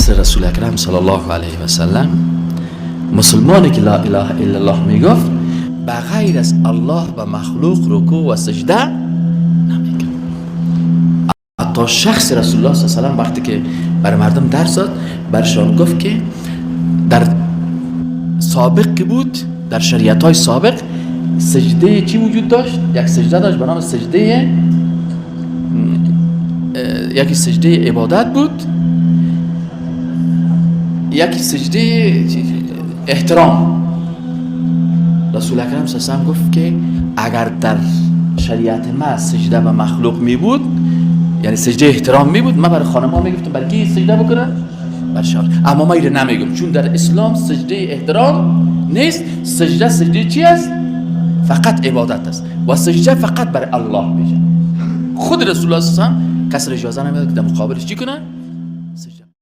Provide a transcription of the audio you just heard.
عصر رسول اکرم صلی الله علیه و سلم مسلمانی که لا اله الا الله میگفت بغیر از الله و مخلوق رکوع و سجده نمیکرد. حتی شخص رسول الله صلی الله علیه و سلم وقتی که بر مردم درس داد، برشان گفت که در سابق که بود، در شریعت های سابق سجده چی وجود داشت؟ یک سجده داشت به نام سجده، یکی سجده عبادت بود، یکی سجده احترام. رسول اکرم صلی الله علیه و سلم گفت که اگر در شریعت ما سجده به مخلوق می بود، یعنی سجده احترام می بود، من برای خانم ها می گفتم بر کی سجده بکنه؟ بر شوهر. اما ما اینو نمیگم، چون در اسلام سجده احترام نیست. سجده سجده چی است؟ فقط عبادت است و سجده فقط بر الله میشه. خود رسول الله صلی الله علیه و سلم کس را اجازه نمیداد که در مقابلش چی کنه؟